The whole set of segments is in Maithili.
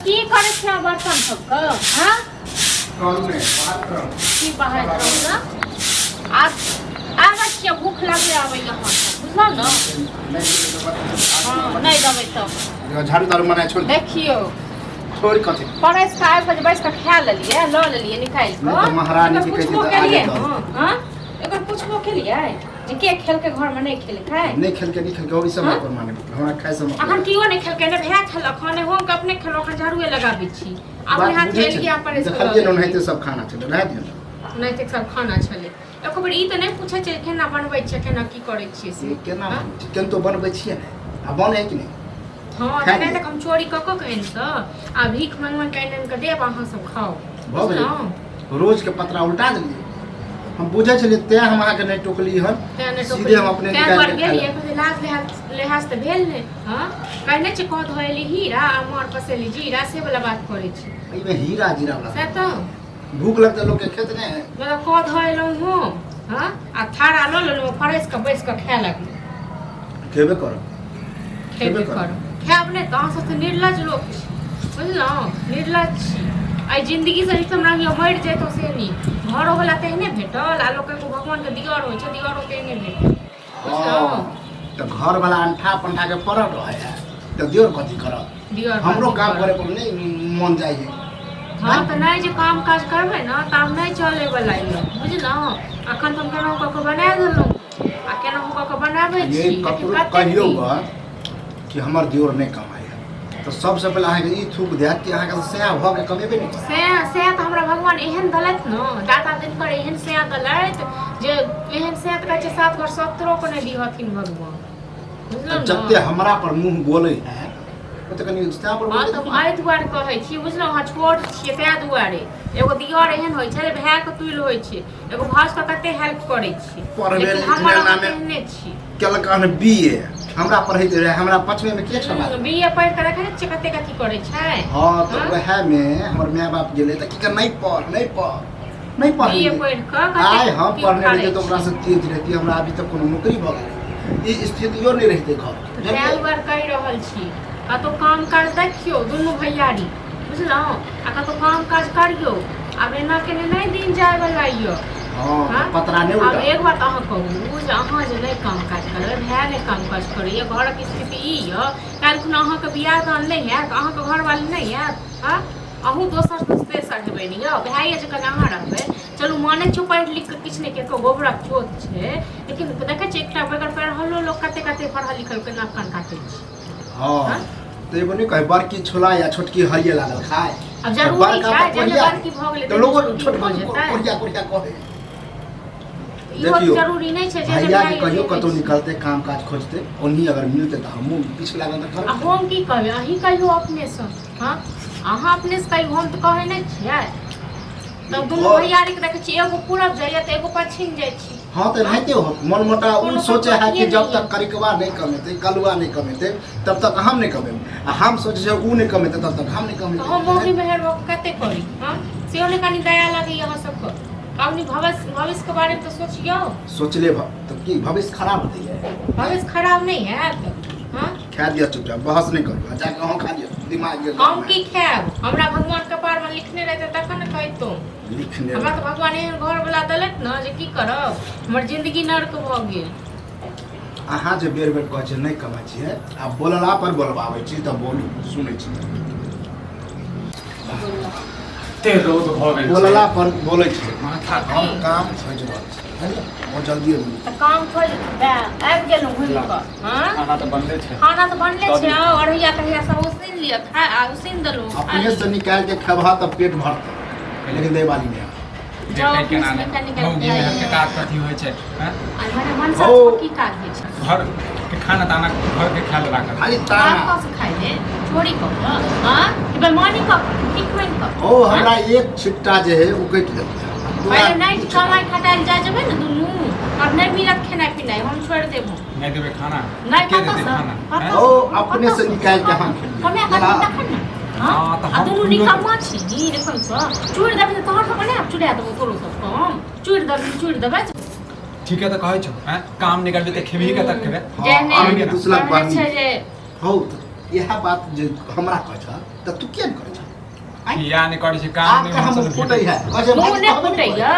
की करै छियै अहाँ बर्तन सबके हँ? करू ने बात करू। की बाहर करू ने आब आबै छियै, भूख लागलै, आबै अहाँ बुझलहुँ ने। नहि देबै तऽ हँ, नहि देबै तऽ झाड़ू ताड़ू मनाइ छोड़। देखियौ। छोड़ कथी? परसि कऽ आबि कऽ जे बैसि कऽ खा लेलियै, लऽ लेलियै निकालि कऽ। नहि तऽ महारानी एकर के कहै छै पुछबो तऽ केलियै? आगे दऽ। हँ हँ, एकर पुछबो केलियै जे के खेलकै घरमे, नहि खेलकै? नहि खेलकै, नहि खेलकै, ई सब हाँ? पर माने हमरा खाय से मतलब। अखन केओ नहि खेलकै, ने भाय खेलक हँ, ने हम अपने खेलहुँ। अखन झाड़ुए लगाबै छी। अपने बात हाथ बुझै एलियै छै अपन। देखलियै ने, ओनाहिते सब खाना छलै, रहै दियौ ने। नहि तऽ सब खाना छलै। एको बेर ई तऽ नहि पूछै छै केना बनबै छियै, केना की करै छियै से। ई केना हाँ? बनबै छै? केना तो बनबै छियै ने, आ बनै कि नहि? हँ। खाय तऽ नहि लिअ। तऽ हम चोरी कऽ कऽ के आनि कऽ आ भीख मांगि मांगि कऽ आनि आनि कऽ देब, अहाँ सब खाउ। भऽ गेलै। बुझलहुँ? रोज के पतरा उल्टा देलियै। हम बुझै छलियै, तें हम अहाँके नहि टोकली हन। तें नहि सीधे हम अपने तें निकालि दुआरे के खा गेलियै। लेब। कहलियै, लाज लिहाज लिहाज तऽ भेल ने। हँ, कहै नहि छै, कह धोएली हीरा आ मार पसेली जीरा, से वाला बात करै छी। एहिमे हीरा जीरा वाला से तऽ भूख लगतै लोक के, खेत नहि है। मतलब कह धोएलहुँ हम, हँ, आ थारा लऽ लेलहुँ, परसि कऽ बैसि कऽ खाय लगलहुँ। खेबे करब। खेबे करब। खायब नहि तऽ अहाँ सब तऽ निर्लज लोक छी, बुझलहुँ? निर्लज छी। एहि जिन्दगीसँ नीक हमरा होइए मरि जैतहुँ से नीक। घरोवला तेहने भेटल आ लोक एगो भगवानके दिअर होइ छै, दिअरो तेहने भेटल, बुझलहुँ? तऽ घरवला अंठा पंठा के पड़ल रहै है तऽ दियोर कथी करब? दिअर हमरो कथी काम करब? करे पर नहि मन जाइ है। हँ, तऽ नहि जे काम काज करबै ने तऽ आब नहि चलैवला यऽ, बुझलहुँ? अखन तऽ हम केनाहु कऽ कऽ बना देलहुँ आ केनाहु कऽ कऽ बनाबै ये छी, लेकिन ककरो कतेक कहियौ दिन? ग कि हमर दियोर नहि कमाइ है तऽ सबसँ पहिले अहाँके ई थूक देत कि अहाँके सएह भऽ के कमेबे नहि करत। सएह सएह तऽ हमरा भगवान एहन देलथि ने, दाता दिनकर एहन सएह देलथि जे एहन सएह तऽ कहै छै सात घर सत्तरोके नहि दिहथिन भगवान, बुझलहुँ तऽ जते ने? हमरा पर मुँह बोलै है ओ तऽ कनि सएह पर हँ बोलै। तऽ हम एहि दुआरे कहै छी, बुझलहुँ? अहाँ छोट छियै ताहि दुआरे। एगो दिअर एहन होइ छै, भायके तुल होइ छै। एगो भाउजके कते हेल्प करै छी। पढ़बे लेकिन लिखने हमर अहाँ नामे तेहने छी। केलक हन बी ए, हमरा पढ़ैत रहै, हमरा पचमे मे के छला? बी ए पढ़ि कऽ देखै नहि छियै कते कथी करै छै। हँ, तऽ हँ? वएह मे हमर माय बाप गेलै तऽ की कह, नहि पढ़, नहि पढ़, नहि पढ़। बी ए पढ़ि कऽ कते आइ हम की पढ़ने उखाड़ै रहियै तऽ छै। ओकरा से तेज रहती, हमरा अभी तक कोनो नौकरी भऽ गेलै, ई स्थितियो नहि रहितै घर। तऽ ताहि दुआरे कहि रहल छी, कतहु काम काज देखियौ दुनू भैयारी, बुझलहुँ? आ कतहु काम काज करियौ। आब एना केने नहि दिन जायवला यऽ। हँ। हँ? पतरा नहि आब उल्टा। एक बात अहाँ कहू जे अहाँ जे नहि काम काज करबै, भाय नहि काम काज करैए, घरक स्थिति ई यऽ, काल्हि खुना अहाँके बियाह दान नहि हैत, अहाँके घरवाली नहि हैत? हँ, अहूँ दोसर तेसर हेबै ने यौ? भाये जकाँ अहाँ रहबै। चलू, मानै छियौ पढ़ि लिख कऽ किछु नहि केलकै, गोबरक चोत छै, लेकिन देखै छियै एकटा बगैर पढ़लो लोक कते कते पढ़ल लिखल केना कान काटै छै। हँ। हँ? तऽ एगो नहि कहै, बड़की छोला या छोटकी हरिये लागल खाय। आब तऽ जरूरी बड़का छै तऽ जेहने कोढ़िया बड़की भऽ गेलै तऽ तेहने लोगो छोटकी छोटको भऽ जेतै। कोढ़िया कोढ़िया कहै। इहो देखियौ, जरूरी नहि छै जे भैया के भाय कहियो एहने कतहु छै। निकलतै, काम काज खोजतै, ओन्ही अगर मिलतै तऽ हमहूँ पीछे लागल तऽ आ करबै। हम की कहबै? अहीं कहियौ अपनेसँ। हँ, अहाँ अपनेसँ कहियौ, हम तऽ कहै नहि छियै। तब दुनू भैयारीके देखै छियै, एगो पूरब जाइए तऽ एगो पच्छिम जाइ छी। हाँ, तऽ एनाहिते हो मन मोटा ओ कोनो सोचे है कि अथिये जब नहि तक करिकवा नहीं कमेते, कलुआ नहीं कमेते, तब तक हम नहीं कमेबै, आ हम सोचे छै ऊ नहीं कमेते तब तक हम नहीं तऽ हम कमेते। मौगी मेहर भऽ कऽ कते करी? हँ, सेहो नहि कनि दया लगैए अहाँ सबके? कनि भविष्य भविष्यके बारेमे तऽ सोचियौ। सोचले तऽ की भविष्य खराब होते है? भविष्य खराब नहि हैत? हँ। खा दिअ चुपचाप, बहस नहीं करू, आ जाके अहाँ खा लिअ, दिमाग के हम की खायब? हमरा भगवान कपारमे लिखने रहतै तखन ने खैतहुँ। लिखने हमरा तऽ भगवान एहन घरवला देलथि ने जे की करब, हमर जिंदगी नर्क भऽ गेल। अहाँ जे बेर बेर कहै छियै नहि कमाइ छियै, आ बोलला पर बोलबाबै छी, तऽ बोलू, सुनै छी। कते रौद भऽ गेल छै। बोलला पर बोलै छै। माथा हम काम खोजि रहल छी, बुझलियै? बहुत जल्दिए मिल तऽ काम खोज आबि गेलहुँ घुमि कऽ? हँ। खाना तऽ बनले छै। खाना तऽ बनले दऽ छै। दियौ। आउ, अरहिया तहिया सब उसीन लिअ, खा आ उसीन देलहुँ, खा अपने लिअ। से निकालि के खेबह तऽ पेट भरतै, लेकिन दै वाली नहि। जाउ। देखै केना अपने से नहि निकालि निकालि मौगी मेहर के काज कथी होइ छै, हैं? आ भने मनसा ओ। की काज होइ छै? घर के खाना ताना, घर के ख्याल राखल। खाली आब ताना। कऽ से खाइ ले चोरी कऽ कऽ? हँ, कि बेईमानी कऽ कऽ, भीख मांगि कऽ? ओ हमरा एक छिट्टा जे है ओ कटि देलकै। पहिले नहि कमाइ खटाइ लए जाइ जेबै ने दुनू, आब नहि मिलत खेनाइ पिनाइ, हम छोड़ि देबो। नहि देबै खाना? नहि। के कतऽ देतै से? खाना, हैं? कतऽ ओ से? अपने से कतऽ निकालि के हम खेलियै। कमाए कऽ तखन ने। हँ। हँ, तऽ आ हम दुनू खुलो निकम्मा छी एखन सँ। चूड़ि देबै तऽ तोहर सबके नहि आब चुड़ा देबौ, तोरो सबके हम चूड़ि देबै, चूड़ि देबै। ठीके तऽ कहै छौ, हैं? काम नहि करबै तऽ खेबही, कतऽ खेबै? हँ, जेहने आदमी दुसलक कहने बहनी छै जे हौ, तऽ इएह बात जे हमरा कहै छह तऽ तू किया नहि करै छह? किया नहि करै छै काम आब नहि कहाँ होइत मुँह फूटै है कहै छै, मुँह भाई, नहि कहबे नहि फूटैया।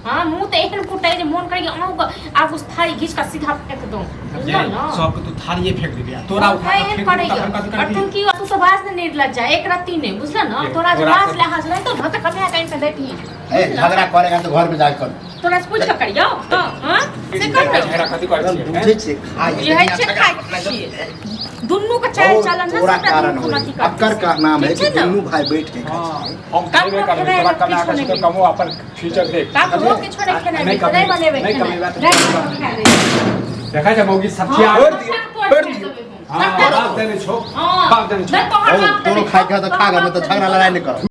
हाँ, मुँह तऽ एहन फूटै जे मोन करैया अहूँके आब उस थारी घीच कऽ सीधा फेंक दो, बुझलहुँ ने? सबके तू थारिये फेंक देबी आ तोरा उठा एहन के फेंक करैया देबी तखन कथी और तुम करबी? की तू तो बाज ने निर्लज जा एक रत्ती नहि, बुझल ने? ए, तोरा जे तोरा बाज से- लिहाज रहतौ ने तऽ कमाए कऽ आनि कऽ दैतिही। ए, झगड़ा करेगा तो घर में जाके करू। तोरा से पूछ कऽ करियौ हँ हँ से कर ने। झगड़ा कथी करै छियै? बुझै छियै, खाइ छै, बुझै छियै, झगड़ा खाइ अपना छियै। दुनू के चाल बहुत चलन ने तोरा सबटा कारण दुनू होई। अथी करतै। अकर का नाम है ठीक कि छै ने? दुनू भाई बैठ के खाइ हाँ, छै। हम खेबे ककरो करबै, खेनाइ तोरा लए कमा किछो के नहि छै तऽ कमो अपन फ्यूचर देख। ककरो किछो नहि खेनाइ नहि मिलतै, नहि बनेबै नहि खेनाइ। कमेबै तऽ नहि नहि खाए देबै। देखै छै मौगी सब हाँ, छोड़ दियौ, सबटा छोड़ तोड़ दियौ। देबै हम। हाँ, सबटा बाप देने छौ, हाँ, बाप देने छौ। नहि तोहर हौ, बाप तोरो देने खाइ के छौ, है तऽ खा ग, तोहर नहि तऽ बाप झगड़ा देने लड़ाइ छौ। नहि करब।